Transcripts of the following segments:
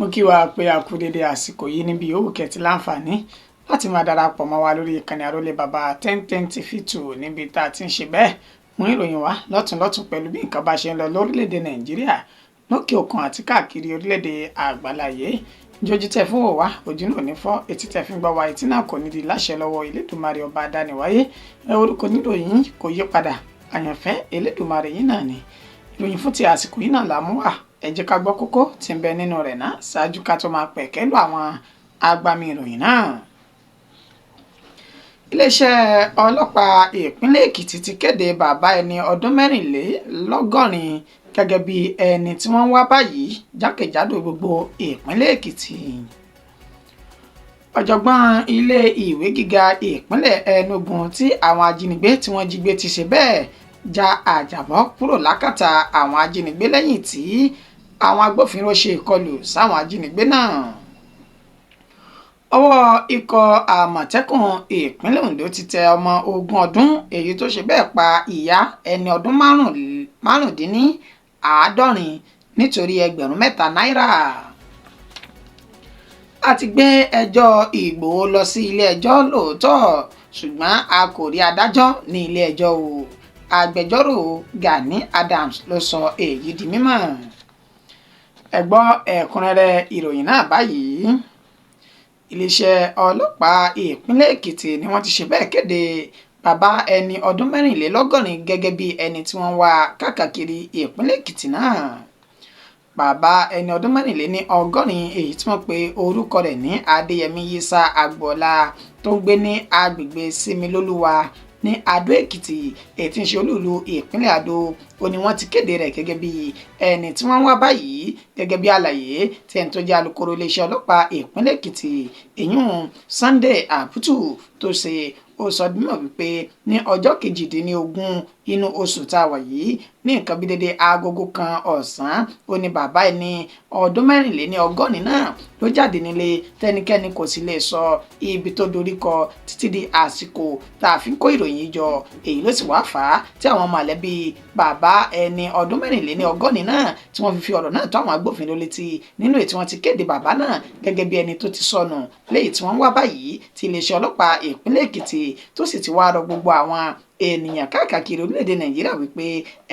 Mo kí wa pé a kú dédé àsìkò yìí níbi yòówù kẹ́ ti láǹfààní láti máa darapọ̀ mọ́ wa lórí ìkànnì Àrólé Bàbá 1010 TV 2, níbi tá a ti ń ṣe bẹ́ẹ̀ mú ìròyìn wá lọ́tùn-lọ́tùn pẹ̀lú bí nǹkan bá ṣe ń lọ lórílẹ̀‐èdè Nàìjíríà, lókè òkun àti káàkiri orílẹ̀‐èdè àgbáláyé. Jójú tẹ fún wò wá, ojú náà ní fọ́. Etí tẹ fi ń gbọ́ wa, etí náà kò ní di láṣẹ lọ́wọ́ Elédùmarè ọba adániwáyé. Ẹ orúkọ níròyìn kò yí padà, àyànfẹ́ Elédùmarè yìí náà ni. Ìròyìn fún ti àsìkò yìí náà là mú wá. Ẹ jẹ́ ká gbọ́ kókó tí ń bẹ nínú rẹ̀ náà ṣáájú ká tó máa pẹ̀kẹ́ lù àwọn agbami ìròyìn náà. Iléeṣẹ́ ọlọ́pàá ìpínlẹ̀ Èkìtì ti kéde bàbá ẹni ọdún 84 gẹ́gẹ́ bí ẹni tí wọ́n ń wá báyìí jákèjádò gbogbo ìpínlẹ̀ Èkìtì. Ọ̀jọ̀gbọ́n ilé ìwé gíga ìpínlẹ̀ Enugu tí àwọn ajínigbé tí wọ́n jí gbé ti ṣe bẹ́ẹ̀ já àjàbọ́ kúrò lákàtà àwọn ajínigbé lẹ́yìn tí àwọn agbófinró ṣe ìkọlù sáwọn ajínigbé náà. Ọwọ́ ikọ̀ Àmọ̀tẹ́kùn ìpínlẹ̀ Ondo ti tẹ ọmọ 20 ọdún èyí tó ṣe bẹ́ẹ̀ pa ìyá ẹni ọdún 75 nítorí 3,000 náírà. A ti gbé ẹjọ́ Ìgbòho lọ sí ilé ẹjọ́ lóòótọ́, ṣùgbọ́n a kò rí adájọ́ ní ilé ẹjọ́ o. Agbẹjọ́rò Gani Adams ló sọ èyí di mímọ̀. Ẹ gbọ́ ẹ̀kúnrẹ́rẹ́ ìròyìn náà báyìí. Iléeṣẹ́ ọlọ́pàá ìpínlẹ̀ Èkìtì ni wọ́n ti ṣe bẹ́ẹ̀ kéde bàbá ẹni ọdún 84 gẹ́gẹ́ bí ẹni tí wọ́n ń wá káàkiri ìpínlẹ̀ Èkìtì náà. Bàbá ẹni ọdún 84 èyí tí wọ́n pe orúkọ rẹ̀ ní Adéyẹmí Yísà Agboola, tó ń gbé ní agbègbè Similólúwa ní Adó Èkìtì, èyí tí ń ṣe olúùlú ìpínlẹ̀ Adó, ó ní wọ́n ti kéde rẹ̀ gẹ́gẹ́ bí ẹni tí wọ́n ń wá báyìí, gẹ́gẹ́ bí àlàyé tí ẹni tó jẹ́ alukoro iléeṣẹ́ ọlọ́pàá ìpínlẹ̀ Èkìtì, ìyún Sunday Abutu, tó ṣe. Ó sọ mímọ̀ wípé ní ọjọ́ 18 inú oṣù tá a wà yìí, ní nǹkan bí dédé agogo 1 ọ̀sán, ó ní bàbá ẹni ọdún 84 náà ló jáde nílé, tẹnikẹ́ni kò sì lè sọ ibi tó dorí kọ títí di àsìkò tá a fi ń kó ìròyìn jọ. Èyí ló sì wá fà á tí àwọn mọ̀lẹ́bí bàbá ẹni ọdún 84 náà tí wọ́n fi fi ọ̀rọ̀ náà tó àwọn agbófinró létí, nínú èyí tí wọ́n ti kéde bàbá náà gẹ́gẹ́ bí ẹni tó ti sọnù léyìí tí wọ́n ń wá báyìí, tí iléeṣẹ́ ọlọ́pàá ìpínlẹ̀ Èkìtì tó sì ti wá rọ gbogbo àwọn ènìyàn káàkiri orílẹ̀-èdè Nàìjíríà wípé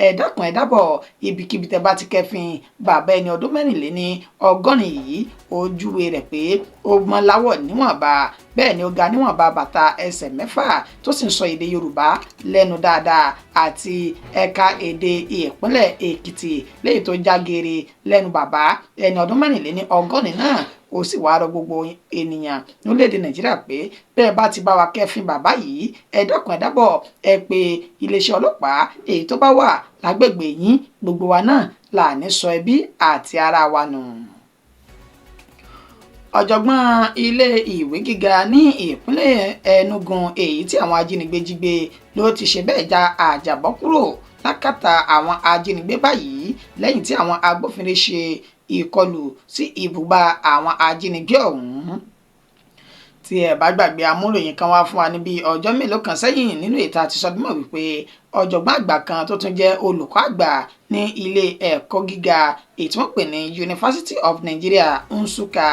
ẹ dákun, ẹ dábọ̀, ibikíbi tẹ́ bá ti kẹ́fìn bàbá ẹni ọdún 84 yìí, ó júwe rẹ̀ pé ó gbọ́n láwọ̀ níwọ̀nba, bẹ́ẹ̀ ni ó ga níwọ̀nba bàtà ẹsẹ̀ 6, tó sì ń sọ èdè Yorùbá lẹ́nu dáadáa àti ẹ̀ka èdè ìpínlẹ̀ Èkìtì léyìí tó já geere lẹ́nu bàbá ẹni ọdún 84 náà. Ó sì wá rọ gbogbo ènìyàn lórílẹ̀‐èdè Nàìjíríà pé bẹ́ẹ̀ bá ti bá wa kẹ́fín bàbá yìí, ẹ dákun, ẹ dábọ̀, ẹ pé iléeṣẹ́ ọlọ́pàá èyí tó bá wà lágbègbè yín. Gbogbo wa náà là ní sọ ẹbí àti ara wa nù. Ọ̀jọ̀gbọ́n ilé ìwé gíga ní ìpínlẹ̀ Enugu èyí tí àwọn ajínigbé jí gbé ló ti ṣe bẹ́ẹ̀ já àjàbọ́ kúrò lákàtà àwọn ajínigbé báyìí, lẹ́yìn tí àwọn agbófinró ṣe ìkọlù sí ibùba àwọn ajínigbé ọ̀hún. Tí ẹ bá gbàgbé, amúròyìn kan wá fún wa níbi ọjọ́ mélòó kan sẹ́yìn nínú ètò àti sọdúnmọ̀ wípé ọ̀jọ̀gbọ́n àgbà kan tó tún jẹ́ olùkọ́ àgbà ní ilé ẹ̀kọ́ gíga èyí tí wọ́n pè ní University of Nigeria Nsukka,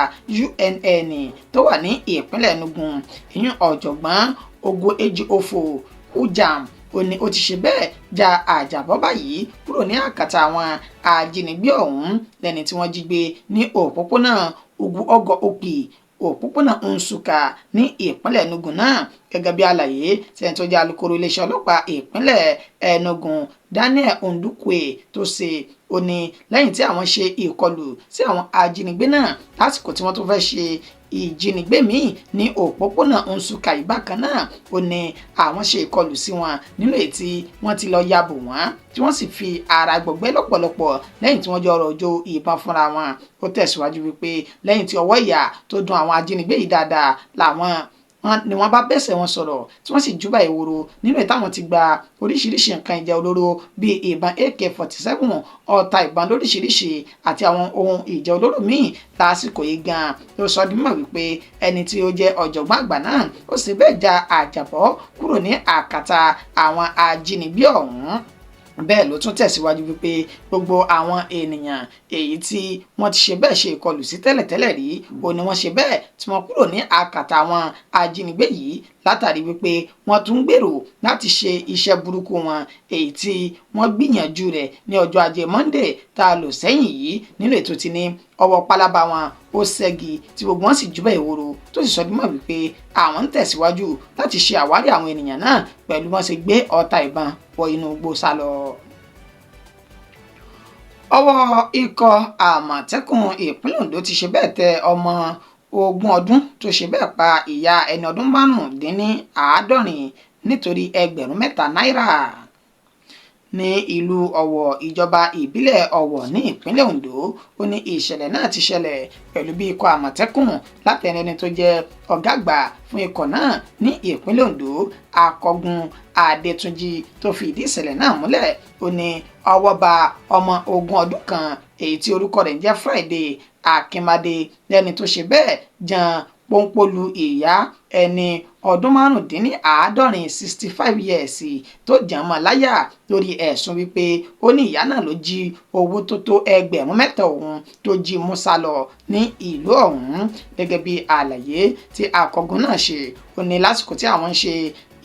UNN, tó wà ní ìpínlẹ̀ Enugu, ìyún ọ̀jọ̀gbọ́n Oguejiofor Ujam, ó ní ó ti ṣe bẹ́ẹ̀ já àjàbọ́ báyìí kúrò ní àkàtà àwọn ajínigbé ọ̀hún, lẹ́ni tí wọ́n jí gbé ní òpópónà Ugwu Ogo Opi, òpópónà Nsukka ní ìpínlẹ̀ Enugu náà, gẹ́gẹ́ bí àlàyé tí ẹni tó jẹ́ alukoro iléeṣẹ́ ọlọ́pàá ìpínlẹ̀ Enugu, Daniel Ndukwe, tó ṣe. Ó ní lẹ́yìn tí àwọn ṣe ìkọlù sí àwọn ajínigbé náà lásìkò tí wọ́n tún fẹ́ ṣe ìjínigbé míì ní òpópónà Nsukka ìbákan náà, ó ní àwọn ṣe ìkọlù sí wọn, nínú èyí tí wọ́n ti lọ yabò wọ́n, tí wọ́n sì fi ara gbọgbẹ́ lọ́pọ̀lọpọ̀ lẹ́yìn tí wọ́n jọ rọ̀jò ìbọn fúnra wọn. Ó tẹ̀síwájú wípé lẹ́yìn tí ọwọ́ ìyà tó dùn àwọn ajínigbé yìí dáadáa làwọn ni wọ́n bá bẹ̀sẹ̀ wọn sọ̀rọ̀, tí wọ́n sì júbà ìwòrò, nínú ìtàwọn ti gba oríṣiríṣi nǹkan ìjà olóró bíi ìbọn AK-47, ọta ìbọn lóríṣiríṣi àti àwọn ohun ìjà olóró míì lásìkò yìí gan. Ló sọ di mímọ̀ wípé ẹni tí ó jẹ́ ọ̀jọ̀gbọ́n àgbà náà ó sì bẹ́ẹ̀ já àjàbọ́ kúrò ní àkàtà àwọn ajínigbé ọ̀hún. Bẹ́ẹ̀ ló tún tẹ̀síwájú wípé gbogbo àwọn ènìyàn èyí tí wọ́n ti ṣe bẹ́ẹ̀ ṣe ìkọlù sí tẹ́lẹ̀tẹ́lẹ̀ rí, ó ní wọ́n ṣe bẹ́ẹ̀ tí wọ́n kúrò ní àkàtà àwọn ajínigbé yìí, látàrí wípé wọ́n tún ń gbèrò láti ṣe iṣẹ́ burúkú wọn èyí tí wọ́n gbìyànjú rẹ̀ ní ọjọ́ ajé Monday tá a lò sẹ́yìn yìí. Nínú ètò tí ní ọwọ́ pálábá wọn ó ṣẹ́gi tí gbogbo wọn sì júbà ìhòòrò, tó sì sọ dímọ̀ wípé àwọn ń tẹ̀síwájú láti ṣe àwárí àwọn ènìyàn náà pẹ̀lú wọ́n ṣe gbé ọta ìbọn wọ inú igbó sá lọ. Ọwọ́ ikọ̀ Àmọ̀tẹ́kùn ìpínlẹ̀ Ondo ti ṣe bẹ́ẹ̀ tẹ ọmọ 20 ọdún tó ṣe bẹ́ẹ̀ pa ìyá ẹni ọdún 75 nítorí 3,000 náírà ní ìlú Ọ̀wọ̀, ìjọba ìbílẹ̀ Ọ̀wọ̀ ní ìpínlẹ̀ Ondo. Ó ní ìṣẹ̀lẹ̀ náà ti ṣẹlẹ̀ pẹ̀lú bí ikọ̀ Àmọ̀tẹ́kùn látẹnu ẹni tó jẹ́ ọ̀gá àgbà fún ikọ̀ náà ní ìpínlẹ̀ Ondo, Akọgun Adétúnjì, tó fi ìdí ìṣẹ̀lẹ̀ náà múlẹ̀. Ó ní ọwọ́ bá ọmọ 20 ọdún kan èyí tí orúkọ rẹ̀ ń jẹ́ Friday Akínmádé lẹ́ni tó ṣe bẹ́ẹ̀ jan pọ́npọ́lù ìyá ẹni ọdún 75, 65 years, tó jàn mọ́ láyà lórí ẹ̀sùn wípé ó ní ìyá náà ló jí owó tó tó 3,000 òun tó jí mú sá lọ ní ìlú ọ̀hún. Gẹ́gẹ́ bí àlàyé tí akọgun náà ṣe, ó ní lásìkò tí àwọn ń ṣe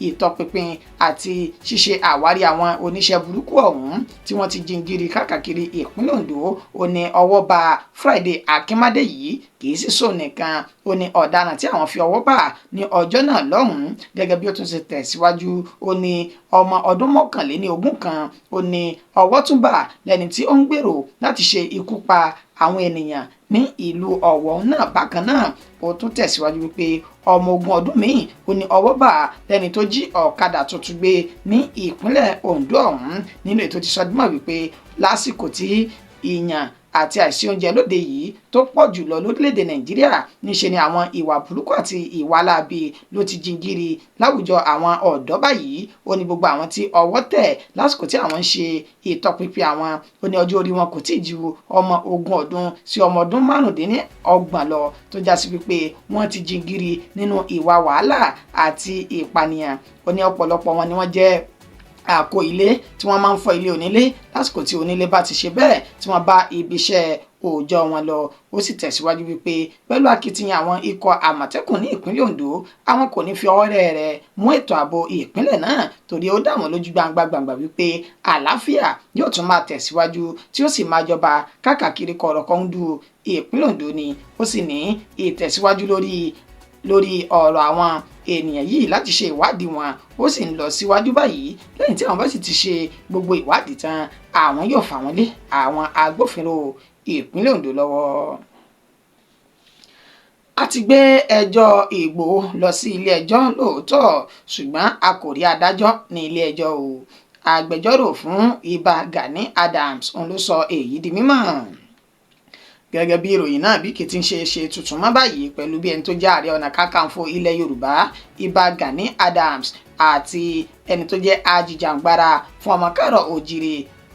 ìtọpinpin àti ṣíṣe àwárí àwọn oníṣẹ́ burúkú ọ̀hún tí wọ́n ti jingiri káàkiri ìpínlẹ̀ Ondo, ó ní ọwọ́ bá Friday Akínmádé yìí. Kì í sì sọ nìkan, ó ní ọ̀daràn tí àwọn fi ọwọ́ bà ní ọjọ́ náà lọ́hùn-ún. Gẹ́gẹ́ bí ó tún ṣe tẹ̀síwájú, ó ní ọmọ ọdún 21 kan, ó ní ọwọ́ tún bà lẹ́ni tí ó ń gbèrò láti ṣe ikú pa àwọn ènìyàn ní ìlú Ọ̀wọ̀ náà bákan náà. Ó tún tẹ̀síwájú wípé ọmọ 20 ọdún míì, ó ní ọwọ́ bà lẹ́ni tó jí ọ̀kadà tuntun gbé ní ìpínlẹ̀ Ondo ọ̀hún. Nínú ètò ti sọdúnmọ̀ wípé lásìkò tí ìyàn àti àìsí oúnjẹ lóde yìí tó pọ̀ jùlọ lórílẹ̀‐èdè Nàìjíríà, níṣe ni àwọn ìwà burúkú àti ìwà láabi ló ti jingiri láwùjọ àwọn ọ̀dọ́ báyìí. Ó ní gbogbo àwọn tí ọwọ́ tẹ̀ lásìkò tí àwọn ń ṣe ìtọpinpin àwọn, ó ní ọjọ́ orí wọn kò tí ì ju ọmọ 20 ọdún sí ọmọ ọdún 25 lọ, tó já sí wípé wọ́n ti jingiri nínú ìwà wàhálà àti ìpànìyàn. Ó ní ọ̀pọ̀lọpọ̀ wọn ni wọ́n jẹ́ àkó ilé tí wọ́n máa ń fọ́ ilé onílé lásìkò tí onílé bá ti ṣe bẹ́ẹ̀ tí wọ́n bá ibi iṣẹ́ òòjọ́ wọn lọ. Ó sì tẹ̀síwájú wípé pẹ̀lú akitiyan àwọn ikọ̀ Àmọ̀tẹ́kùn ní ìpínlẹ̀ Ondo, àwọn kò ní fi ọwọ́ rẹ̀ mú ètò ààbò ìpínlẹ̀ náà, torí ó dá wọn lójú gbangba gbangba wípé àlàáfíà yóò tún máa tẹ̀síwájú tí ó sì máa jọba káàkiri kọ̀rọ̀kọ̀ńdù ìpínlẹ̀ Ondo ni. Ó sì ní ìtẹ̀síwájú lórí ọ̀rọ̀ àwọn ènìyàn yìí láti ṣe ìwádìí wọn, ó sì ń lọ síwájú báyìí. Lẹ́yìn tí àwọn bá sì ti ṣe gbogbo ìwádìí tán, àwọn yóò fà wọ́n lé àwọn agbófinró ìpínlẹ̀ Ondo lọ́wọ́. A ti gbé ẹjọ́ Ìgbòho lọ sí ilé ẹjọ́ lóòótọ́, ṣùgbọ́n a kò rí adájọ́ ní ilé ẹjọ́ o. Agbẹjọ́rò fún Ìbà Gani Adams òun ló sọ èyí di mímọ̀. Gẹ́gẹ́ bí ìròyìn náà bí kì í ti ń ṣe tuntun mọ́ báyìí, pẹ̀lú bí ẹni tó jẹ́ Ààrẹ Ọ̀nà Kakanfò ilẹ̀ Yorùbá Ìbà Gani Adams àti ẹni tó jẹ́ ajìjàǹgbara fún ọmọ káàrọ̀ òjìrè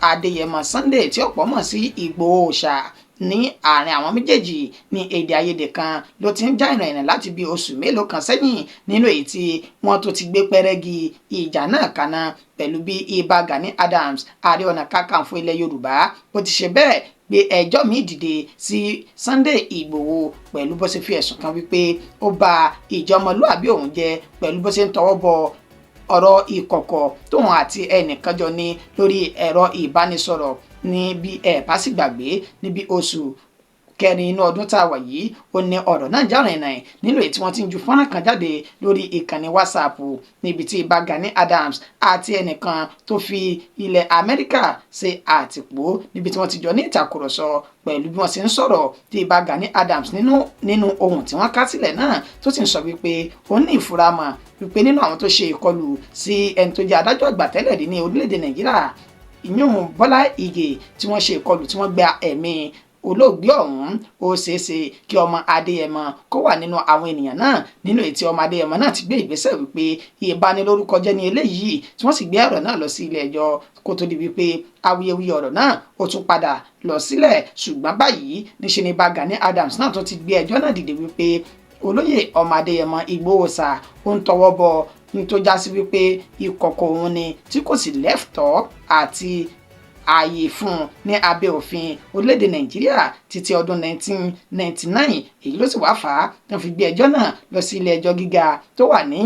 Adéyẹmọ Sunday tí ọ̀pọ̀ mọ̀ sí Ìgbòho Òòṣà, ní àárín àwọn méjèèjì ní èdè àìyedè kan ló ti ń já ìrìnà láti bí oṣù mélòó kan sẹ́yìn, nínú èyí tí wọ́n tó ti gbé pẹ́rẹ́gì ìjà náà kaná, pẹ̀lú bí Ìbà Gani Adams, Ààrẹ Ọ̀nà Kakanfò ilẹ̀ Yorùbá, bó ti ṣe bẹ́ẹ̀ gbé ẹjọ́ míì dìde sí Sunday Ìgbòho, pẹ̀lú bó ṣe fi ẹ̀sùn kan wípé ó ba ìjọmọlúàbí òun jẹ́ pẹ̀lú bó ṣe ń tọwọ́ bọ ọ̀rọ̀ ìkọ̀kọ̀ tóun àti ẹnìkan jọ ní lórí ẹ̀rọ ìbánisọ̀rọ̀. Ní bí ẹ bá sì gbàgbé, níbi oṣù kẹrin inú ọdún tá a wà yìí, ó ní ọ̀rọ̀ náà já rìnrìn, nínú èyí tí wọ́n ti ń ju fọ́nrán kan jáde lórí ìkànnì WhatsApp níbi tí Ìbà Gani Adams àti ẹnìkan tó fi ilẹ̀ Amẹ́ríkà ṣe àtìpó, níbi tí wọ́n ti jọ ní ìtàkùrọ̀sọ, pẹ̀lú bí wọ́n ṣe ń sọ̀rọ̀ tí Ìbà Gani Adams nínú ohun tí wọ́n ká sílẹ̀ náà tó sì ń sọ wípé ó ní ìfura mọ̀ wípé nínú àwọn tó ṣe ìkọlù sí ẹni tó jẹ́ adájọ́ àgbà tẹ́lẹ̀ rí ní orílẹ̀-èdè Nàìjíríà, ìyún Bọ́lá Ìgè, tí wọ́n ṣe ìkọlù tí wọ́n gba ẹ̀mí olóògbé ọ̀hún, ó ṣeéṣe kí ọmọ Adéyẹmọ kó wà nínú àwọn ènìyàn náà. Nínú ètí ọmọ Adéyẹmọ náà ti gbé ìgbésẹ̀ wípé ìbanilórúkọjẹ́ ní eléyìí, tí wọ́n sì gbé ọ̀rọ̀ náà lọ sí ilé ẹjọ́, kó tó di wípé awuyewuye ọ̀rọ̀ náà ó tún padà lọ sílẹ̀. Ṣùgbọ́n báyìí níṣe ni Ìbà Gani Adams náà tó ti gbé ẹjọ́ náà dìde wípé olóyè ọmọ Adéyẹmọ Ìgbòho Òòṣà ó ń tọwọ́ bọ ní tó já sí wípé ìkọ̀kọ̀ òun ni tí kò sì lẹ́tọ̀ọ́ àti ààyè fún un ní abẹ́ òfin orílẹ̀-èdè Nàìjíríà títí ọdún 1999. Èyí ló sì wá fà á tí wọ́n fi gbé ẹjọ́ náà lọ sí ilé ẹjọ́ gíga tó wà ní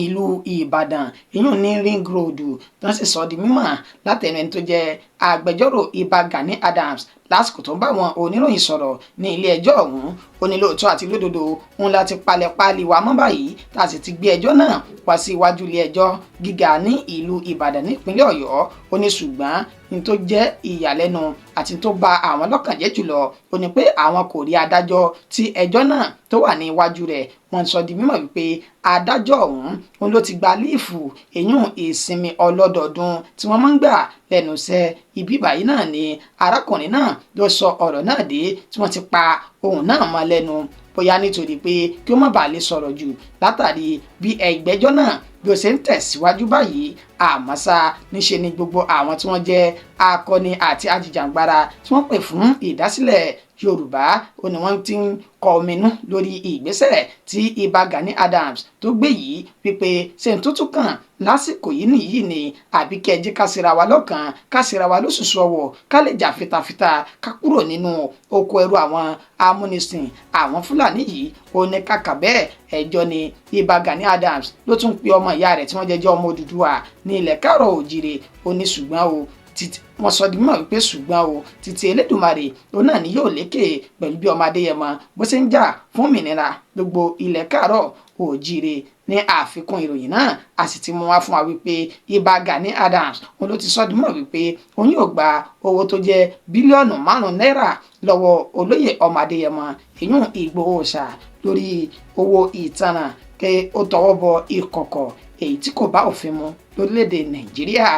ìlú Ìbàdàn, ìyún ní Ring Road, tí wọ́n sì sọ di mímọ̀ látẹnu ẹni tó jẹ́ agbẹjọ́rò Ìbà Gani Adams lásìkò tó ń bá àwọn oníròyìn sọ̀rọ̀ ní ilé ẹjọ́ ọ̀hún. Ó ní lóòótọ́ àti lódodo òun láti palẹ̀ páálí wa mọ́ báyìí, tá a sì ti gbé ẹjọ́ náà wá sí iwájú ilé ẹjọ́ gíga ní ìlú Ìbàdàn nípínlẹ̀ Ọ̀yọ́. Ó ní ṣùgbọ́n ní tó jẹ́ ìyàlẹ́nu àti tó bà àwọn lọ́kàn jẹ́ jùlọ, ó ní pé àwọn kò rí adájọ́ tí ẹjọ́ náà tó wà ní iwájú rẹ̀. Wọ́n sọ di mímọ̀ wípé adájọ́ ọ̀hún òun ló ti gba leave, èyún ìsinmi ọlọ́dọọdún tí wọ́n máa ń gbà lẹ́nu iṣẹ́. Ibi báyìí náà ni arákùnrin náà ló sọ ọ̀rọ̀ náà dé tí wọ́n ti pa ohùn náà mọ́ lẹ́nu, bóyá nítorí pé kí ó má bàa lè sọ̀rọ̀ jù látàrí bí ìgbẹ́jọ́ náà bí ó ṣe ń tẹ̀síwájú báyìí. Àmọ́ ṣá, níṣe ni gbogbo àwọn tí wọ́n jẹ́ akọni àti ajìjàǹgbara tí wọ́n pè fún ìdásílẹ̀ Yorùbá, ó ní wọ́n ti ń kọ ominú lórí ìgbésẹ̀ tí Ìbà Gani Adams tó gbé yìí, wípé ṣe ń tó tún kàn lásìkò yìí nìyí ni, àbí kí ẹ jẹ́ ká ṣera wa lọ́kàn, ká ṣera wa lóṣùṣù ọwọ̀, ká lè jà fitafita ká kúrò nínú oko ẹrú àwọn amúnisìn àwọn Fúlàní yìí. Ó ní kàkà bẹ́ẹ̀, ẹjọ́ ni Ìbà Gani Adams ló tún pe ọmọ ìyá rẹ̀ tí wọ́n jẹjọ́ ọmọ Odùduwà ní ilẹ̀ káàrọ̀ òjìrè. Ó ní ṣùgbọ́n o, títí wọ́n sọ di mímọ̀ wípé ṣùgbọ́n o, títí Elédùmarè òun náà ni yóò lékè pẹ̀lú bí ọmọ Adéyẹmọ bó ṣe ń jà fún òmìnira gbogbo ilẹ̀ káàrọ̀ òjìrè. Ní àfikún ìròyìn náà, a sì ti mú wá fún wa wípé Ìbà Gani Adams òun ló ti sọ di mímọ̀ wípé òun yóò gba owó tó jẹ́ bílíọ̀nù 5 náírà lọ́wọ́ olóyè ọmọ Adéyẹmọ, ìyún Ìgbòho Òòṣà, lórí owó ìtanràn kí ó tọwọ́ bọ ìkọ̀kọ̀ èyí tí kò bá òfin mu lórílẹ̀‐èdè Nàìjíríà.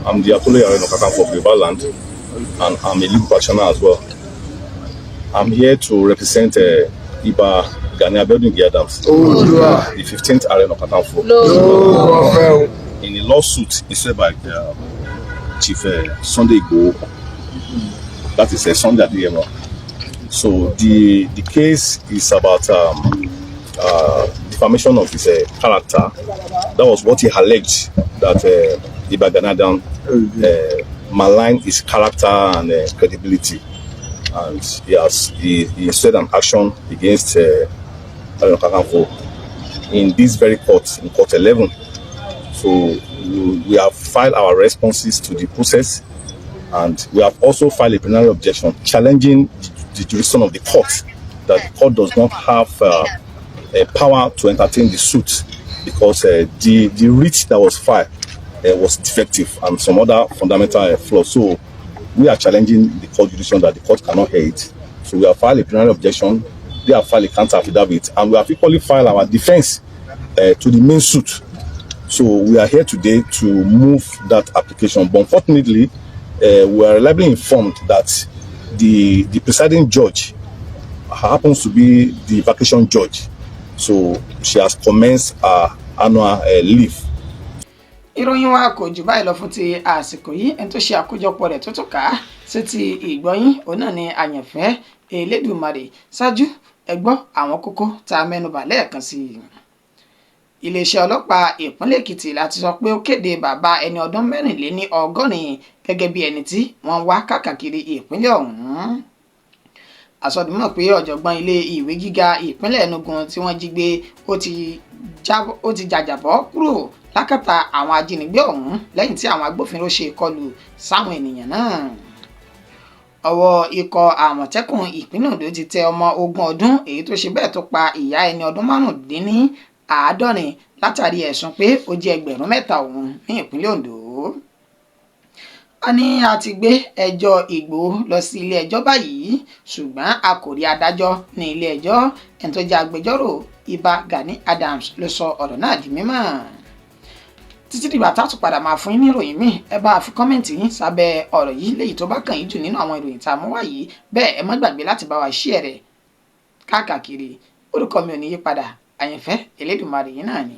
I'm the Atole Ààrẹ Ọ̀nà Kakanfò of Yoruba land, and I'm a legal practitioner as well. I'm here to represent Iba Gani Abiodun Ige Adams, Oòduà. The 15th Ààrẹ Ọ̀nà Kakanfò, Lóògùn ọ̀fẹ́ o. in a lawsuit issued by Chief Sunday Igboho, that is Sunday Adeyemo. So the case is about defamation of his character. That was what he alleged, that Iba Gani Adams maligned his character and credibility, and he instead an action against Ààrẹ Ọ̀nà Kakanfò in this very court, in court 11. So we have filed our responses to the process, and we have also filed a preliminary objection challenging the jurisdiction of the court, that the court does not have a power to entertain the suit because the writ that was filed was defective and some other fundamental flaws. So we are challenging the court jurisdiction, that the court cannot hear it. So we have filed a preliminary objection, they have filed a counter affidavit, and we have equally filed our defense to the main suit. So we are here today to move that application. But unfortunately, we are reliably informed that the presiding judge happens to be the vacation judge. So she has commenced her annual leave. Ìròyìn wa kò jù báyìí lọ fún ti àsìkò yìí. Ẹni tó ṣe àkójọpọ̀ rẹ̀ tó tún kà á sí ti ìgbọ́yín, òun náà ni Àyànfẹ́ Elédùmarè. Ṣáájú, ẹ gbọ́ àwọn kókó tá a mẹ́nubà lẹ́ẹ̀kan sí i. Iléeṣẹ́ ọlọ́pàá ìpínlẹ̀ Èkìtì láti sọ pé ó kéde bàbá ẹni ọdún 84 gẹ́gẹ́ bí ẹni tí wọ́n ń wá káàkiri ìpínlẹ̀ ọ̀hún. Àsọdùnmọ̀ pé ọ̀jọ̀gbọ́n ilé ìwé gíga ìpínlẹ̀ Enugu tí wọ́n jí gbé ó ti jàjàbọ́ kúrò lákàtà àwọn ajínigbé ọ̀hún lẹ́yìn tí àwọn agbófinró ṣe ìkọlù sáwọn ènìyàn náà. Ọwọ́ ikọ̀ Àmọ̀tẹ́kùn ìpínlẹ̀ Ondo ti tẹ ọmọ 20 ọdún èyí tó ṣe bẹ́ẹ̀ tó pa ìyá ẹni ọdún 75 látàrí ẹ̀sùn pé ó jí ẹgbẹ̀rún 3 òun ní ìpínlẹ̀ Ondo. A ní a ti gbé ẹjọ́ Ìgbòho lọ sí ilé ẹjọ́ báyìí, ṣùgbọ́n a kò rí adájọ́ ní ilé ẹjọ́. Ẹni tó jẹ́ agbẹjọ́rò Ìbà Gani Adams ló sọ ọ̀rọ̀ náà di mímọ̀. Títí dìgbà tá a tún padà máa fún yín ní ìròyìn míì, ẹ bá fi comment yín sábẹ́ ọ̀rọ̀ yìí léyìí tó bá kàn yín jù nínú àwọn ìròyìn tá a mú wá yìí. Bẹ́ẹ̀, ẹ má gbàgbé láti bá wa share rẹ̀ káàkiri. Orúkọ mi ò ní yí padà, Àyànfẹ́ Elédùmarè yín náà ni.